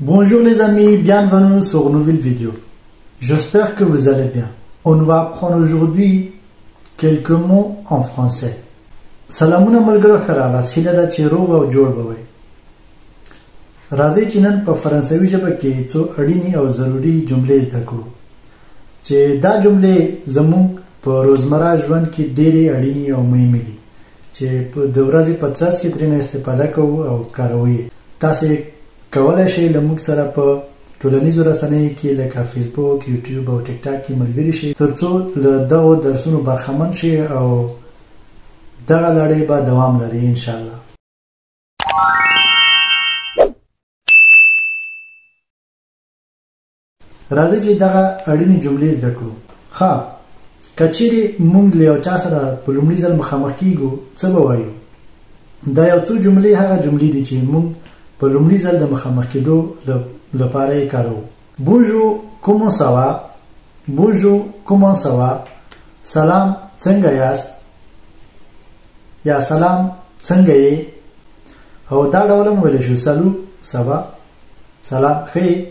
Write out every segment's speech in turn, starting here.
Bonjour les amis, bienvenue sur une nouvelle vidéo. J'espère que vous allez bien. On va apprendre aujourd'hui quelques mots en français. سلامونه ملګرو، ښه راغلاست. هیله ده چې روغ او جوړ به وئ. راځئ چې نن په فرانسوي ژبه کې څو اړینې او ضروري جملې زده کړو، چې دا جملې زموږ په روزمره ژوند کې ډېرې اړینې او مهمې دي، چې د ورځې په ترڅ کې ترېنه استفاده کوو او کاروو یې. تاسې کولی شئ له موږ سره په ټولنیزو رسنیو کې لکه فیسبوک، یوټیوب او ټیک ټاک کې ملګري شئ، ترڅو له دغو درسونو برخمن شئ، او دغه لړۍ به دوام لري انشاءالله. راځئ چې دغه اړینې جملې زده کړو. ښه، که چیرې موږ له یو چا سره په لومړي ځل مخامخ کیږو، څه به وایو؟ دا یو څو جملې هغه جملې دي چې موږ په لومړي ځل د مخامخ کېدو لپاره یې کاروو. Bonjour, comment ça va؟ Bonjour, comment ça va؟ سلام، څنګه یاست؟ یا سلام، څنګه یې؟ او دا ډول هم ویلی شو، salut، ça va، سلام، ښه یې؟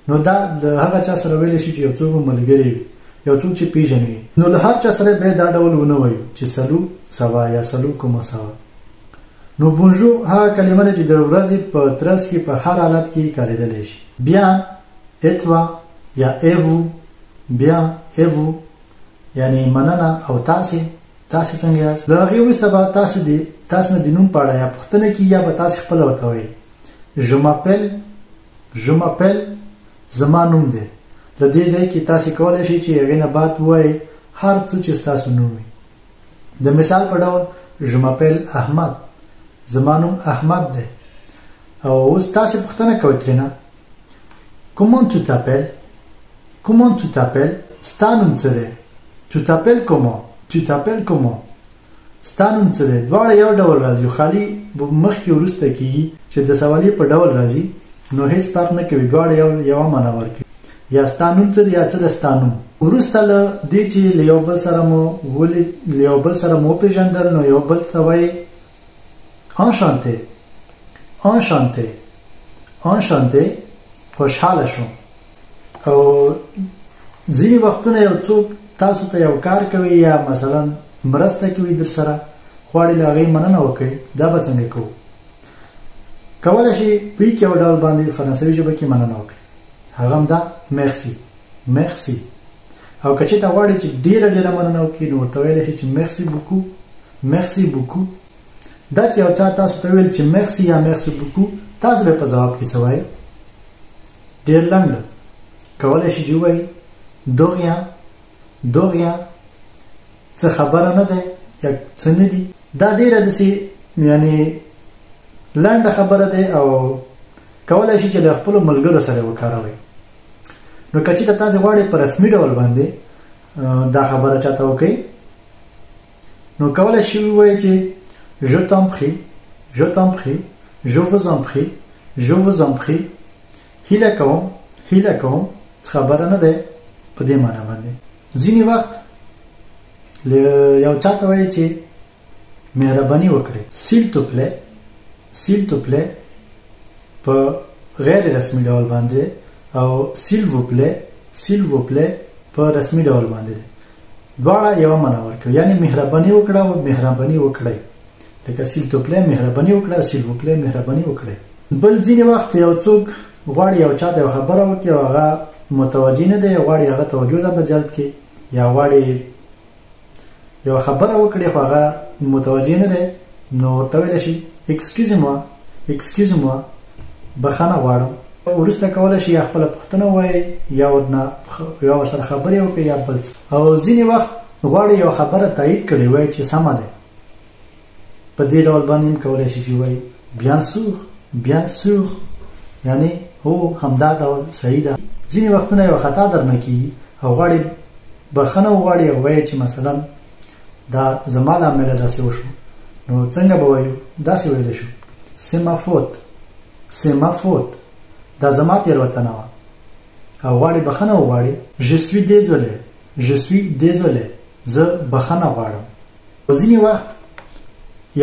نو دا له هغه چا سره ویلی شو چې یو څوک مو ملګری وي، یو څوک چې پیژني. نو له هر چا سره به دا ډول ونه وایو چې salut، ça va یا salut، comment ça va. نو bonjour هغه کلمه ده چې د ورځې په ترڅ کې په هر حالت کې کارېدلی شي. Bien, et toi یا et vous. Bien, et vous یعنی مننه او تاسې، تاسې څنګه یاست؟ له هغې وروسته به تاسې د تاسې نه د نوم په اړه یا پوښتنه کېږي، یا به تاسې خپله ورته وایئ. Je m'appelle، je m'appelle زما نوم دی. له دې ځای کې تاسې کولی شئ چې هغې نه بعد ووایئ هر څه چې ستاسو نوم وي. د مثال په ډول je m'appelle احمد، زما نوم احمد دی. او اوس تاسې پوښتنه کوئ ترېنه comment tu t'appelles؟ Comment tu t'appelles؟ ستا نوم څه دی؟ Tu t'appelles comment؟ Tu t'appelles comment؟ ستا نوم څه دی؟ دواړه یو ډول راځي، خالي مخکې وروسته کېږي چې د سوالي په ډول راځي، نو هیڅ فرق نه کوي، دواړه یو یوه معنا ورکوي. یا ستا نوم څه دی یا څه ده ستا نوم. وروسته له دې چې له یو بل سره مو ولید، له یو بل سره مو وپېژندل، نو یو بل ته وایي enchanté، enchanté، enchanté، خوشحاله شوم. او ځینې وختونه یو څوک تاسو ته یو کار کوي یا مثلا مرسته کوي در سره، غواړي له هغې مننه وکړي، دا به څنګه کوو؟ کولی شي په یو ډول باندې فرانسوي ژبه کې مننه وکړي، هغه هم دا merci، merci. او که چېرته غواړي چې ډېره ډېره مننه وکړي، نو ورته ویلی شي چې merci beaucoup، merci beaucoup. دا چې یو چا تاسو ته وویل چې merci یا merci beaucoup، تاسو به په ځواب کې څه وایئ؟ ډېر لنډ کولی شي چې ووایي de rien، de rien، څه خبره نه ده یا څه نه دي. دا ډېره داسې یعنې لنډه خبره ده او کولی شي چې له خپلو ملګرو سره وکاروئ. نو که چېرته تاسې غواړئ په رسمي ډول باندې دا خبره چاته وکړئ، نو کولی شي ووایئ چې je t'en prie، je t'en prie، je vous en prie، je vous en prie، هیله کوم، هیله کوم، څه خبره نه ده، په دې معنا باندې. ځینې وخت له یو چا ته وایي چې مهرباني وکړئ، s'il te plaît، s'il te plaît په غیر رسمي ډول باندې، او s'il vous plaît، s'il vous plaît په رسمي ډول باندې دی. دواړه یوه معنا ورکوي، یعنې مهرباني وکړه او مهرباني وکړئ. لکه s'il te plaît مهرباني وکړه، s'il vous plaît مهرباني وکړئ. بل ځینې وخت یو څوک غواړي یو چا ته یوه خبره وکړي او هغه متوجه نه دی، غواړي هغه توجه ځان ته جلب کړي، یا غواړي یوه خبره وکړي خو هغه متوجه نه دی، نو ورته ویلی شي excusez-moi، excusez-moi، بخښنه غواړم. وروسته کولی شي یا خپله پوښتنه ووایي یا یا ورسره خبرې وکړي یا بل څه. او ځینې وخت غواړي یوه خبره تایید کړي، وایي چې سمه ده، په دې ډول باندې هم کولی شي چې ووایي bien sûr، bien sûr، یعنې هو همدا ډول صحیح ده. ځینې وختونه یوه خطا درنه کېږي او غواړي بخښنه وغواړي او وایي چې مثلا دا زما له امله داسې وشو، نو څنګه به وایو؟ داسې ویلی شو c'est ma faute، c'est ma faute، دا زما تېروتنه وه. او غواړي بخښنه وغواړي je suis désolé، je suis désolé، زه بخښنه غواړم. ځینې وخت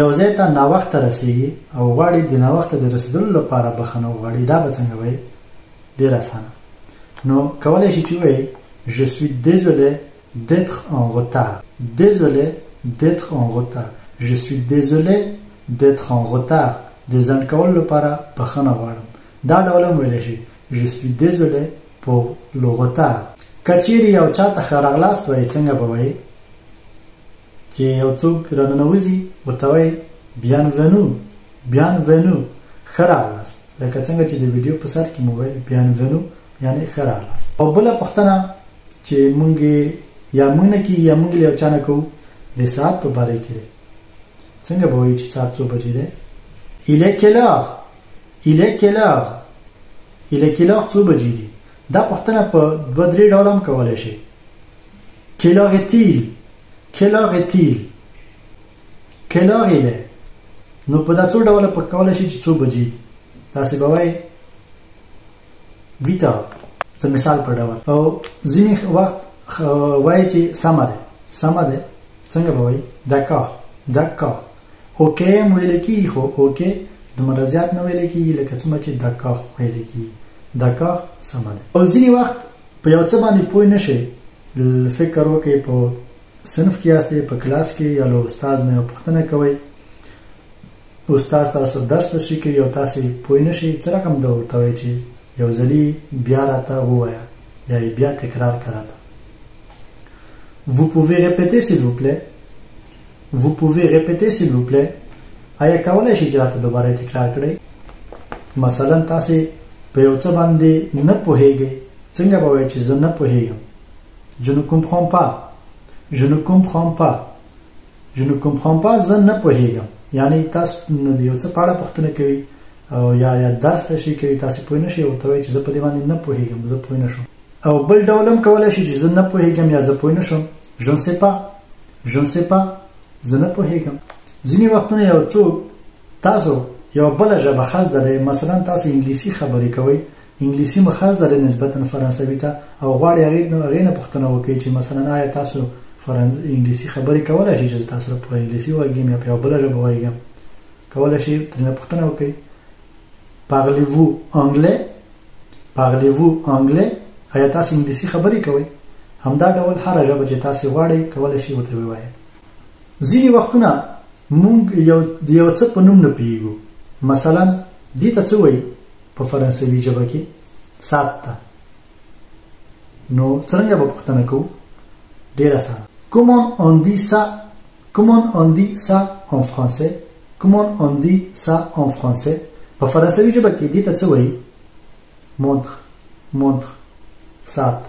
یو ځای ته ناوخته رسیږي او غواړي د ناوخته د رسیدلو لپاره بخښنه وغواړي، دا به څنګه وایي؟ ډېر اسانه. نو کولی شئ چې ووایئ je suis désolé d'être en retard. Désolé d'être en retard. Je suis désolé d'être en retard. د ځنډ کولو لپاره بخښنه غواړم. دا ډول هم ویلی شئ je suis désolé pour le retard. که چیرې یو چا ته ښه راغلاست وایي څنګه به وایي؟ چې یو څوک راننوځي ورته وایي bienvenue، bienvenue، ښه راغلاست. لکه څنګه چې د ویډیو په سر کې مو ویل bienvenue یعنې ښه راغلاست. او بله پوښتنه چې مونږ یا مونږ نه کېږي یا مونږ له یو چا نه کوو د ساعت په باره کې دی. څنګه به وایو چې ساعت څو بجې دی؟ Il est quelle heure؟ Il est quelle heure؟ Il est quelle heure څو بجې دي؟ دا پوښتنه په دوه درې ډوله هم کولی شئ. Quelle heure est-il؟ Quelle heure est-il؟ Quelle heure il est؟ نو په دا څو ډوله په کولی شئ چې څو بجې دي. تاسې به وایئ 8 heures د مثال په ډول. او ځینې وخت وایي چې سمه ده، سمه ده. څنګه به وایي؟ D'accord، d'accord. OK هم ویل کېږي، خو OK دومره زیات نه ویل کېږي لکه څومره چې d'accord ویل کېږي. D'accord سمه ده. او ځینې وخت په یو څه باندې پوه نه شئ، فکر وکړئ په صنف کې یاستئ، په کلاس کې، یا له استاد نه یو پوښتنه کوئ، استاد تاسو درس تشریح کوي او تاسې پوه نه شئ، څه رقم ده ورته وایي چې یو ځلي بیا راته ووایه یا یې بیا تکرار کړه راته. Vous pouvez répéter s'il vous plaît؟ Vous pouvez répéter s'il vous plaît؟ آیا کولی شئ چې راته دوباره تکرار کړئ؟ مثلا تاسې په یو څه باندې نه پوهیږئ، څنګه به وایئ چې زه نه پوهیږم؟ Je ne comprends pas. Je ne comprends pas. Je ne comprends pas. زه نه پوهیږم. یعنی تاسو نه د یو څه په اړه پوښتنه کوي او یا درس تشریح کوي، تاسې پوه نه شئ، ورته وایئ چې زه په دې باندې نه پوهیږم، زه پوه نه شوم. او بل ډول هم کولی شئ چې زه نه پوهیږم یا زه پوه نه شوم. Je ne sais pas. Je ne sais pas. زه نه پوهیږم. ځینې وختونه یو څوک تاسو یو بله ژبه ښه زده لرئ، مثلا تاسو انګلیسي خبرې کوئ، انګلیسي مو ښه زده لرئ نسبتا فرانسوي ته، او غواړئ هغې نه پوښتنه وکړئ چې مثلا آیا تاسو انګلیسي خبرې کولی شئ چې زه تاسو سره په انګلیسي وغږېږم یا په یوه بله ژبه وغږېږم، کولی شئ ترېنه پوښتنه وکړئ. Parlez-vous anglais؟ Parlez-vous anglais؟ آیا تاسو انګلیسي خبرې کوئ؟ همدا ډول هره ژبه چې تاسو غواړئ کولی شئ ورته ووایئ. ځینې وختونه مونږ د یو څه په نوم نه پوهېږو. مثلا دې ته څه وایي په فرانسوي ژبه کې؟ ساعت ته. نو څرنګه به پوښتنه کوو؟ ډېر اسانه. Comment on dit ça؟ Comment on dit ça en français؟ Comment on dit ça en français؟ په فرانسوي ژبه کې دې ته څه وایي؟ Montre، montre، ساعت.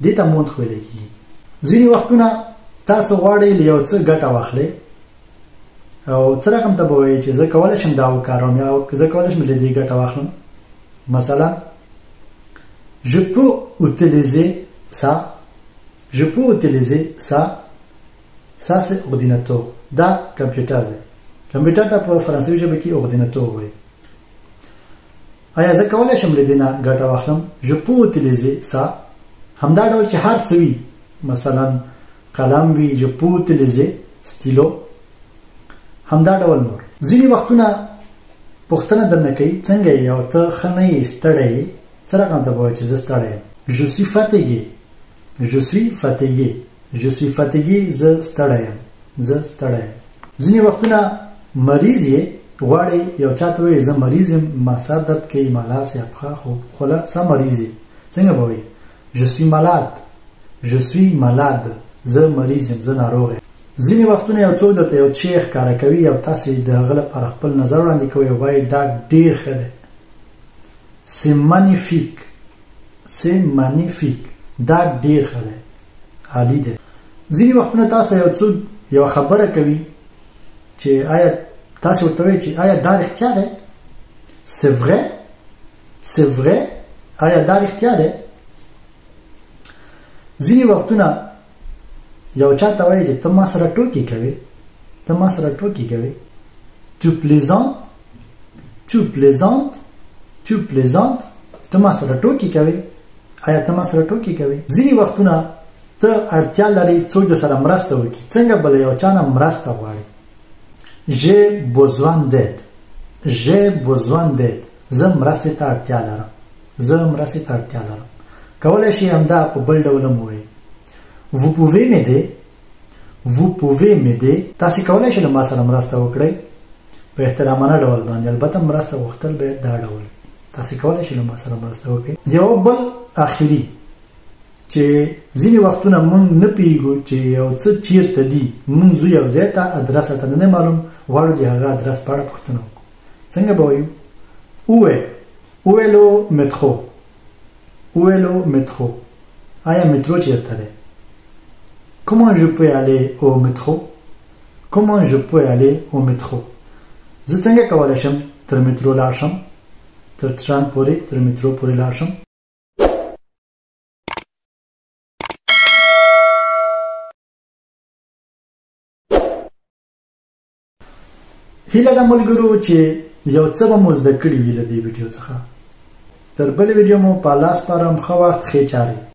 دې ته montre ویل کېږي. ځینې وختونه تاسو غواړئ له یو څه ګټه واخلئ، او څه رقم ته به وایئ چې زه کولی شم دا وکاروم یا زه کولی شم له دې ګټه واخلم. مثلا je peux utiliser ça، je peux utiliser ça. Ça c'est ordinateur. دا کمپیوټر دی. کمپیوټر ته په فرانسوي ژبه کې ordinateur وایي. آیا زه کولی شم له دې نه ګټه واخلم؟ Je peux utiliser ça. همدا ډول چې هر څه وي، مثلا قلم وي، je peux utiliser stylo، همدا ډول نور. ځینې وختونه پوښتنه درنه کوي څنګه یې او ته ښه نه یې، ستړی یې، څه رقم ته به وایې چې زه ستړی یم؟ Je suis fatigué. Je suis fatigué. Je suis fatigué. زه ستړی یم، زه ستړی یم. ځینې وختونه مریض یې، غواړې یو چا ته وایې زه مریض یم، ما سر درد کوي، ما لاس یا پښه خو خوله، سم مریض یې، څنګه به وایې؟ Je suis malade. Je suis malade. زه مریض یم، زه ناروغ یم. ځینې وختونه یو څوک درته یو شی ښکاره کوي او تاسې د هغه لپاره خپل نظر وړاندې کوئ او وایي دا ډېر ښه دی. C'est magnifique. C'est magnifique. دا ډېر ښه دی، عالي دی. ځینې وختونه تاسو ته یو څوک یوه خبره کوي چې آیا تاسې ورته وایئ چې آیا دا رښتیا دی؟ C'est vrai؟ C'est vrai؟ آیا دا رښتیا دی؟ ځینې وختونه یو چا ته وایي چې ته ما سره ټوکې کوې، ته ما سره ټوکې کوې. Tu plaisantes؟ Tu plaisantes؟ Tu plaisantes؟ ته ما سره ټوکې کوې؟ آیا ته ما سره ټوکې کوې؟ ځینې وختونه ته اړتیا لرې څوک در سره مرسته وکړي، څنګه به له یو چا نه مرسته غواړې؟ J'ai besoin d'aide. J'ai besoin d'aide. زه مرستې ته اړتیا لرم. زه مرستې ته اړتیا لرم. کولای شئ همدا په بل ډول هم ووایئ. Vous pouvez m'aider؟ Vous pouvez m'aider؟ تاسې کولای شئ له ما سره مرسته وکړئ؟ په احترامانه ډول باندې، البته مرسته غوښتل باید دا ډول وي. تاسې کولای شئ له ما سره مرسته وکړئ؟ یو بل اخري چې ځینې وختونه مونږ نه پوهېږو چې یو څه چیرته دي، مونږ ځو یو ځای ته، ادرس راته نه دی معلوم، غواړو د هغه ادرس په اړه پوښتنه وکړو. څنګه به وایو؟ Où est؟ Où est le métro؟ Où est le métro؟ آیا مترو چیرته دی؟ Comment je peux aller au métro؟ Comment je peux aller au métro؟ زه څنګه کولی شم تر مترو لاړ شم؟ تر ترام پورې، تر مترو پورې لاړ شم؟ هیله ده ملګرو چې یو څه به مو زده کړي وي له دې ویډیو څخه. تر بلې ویډیو مو په الله سپارم. ښه وخت، ښې چارې.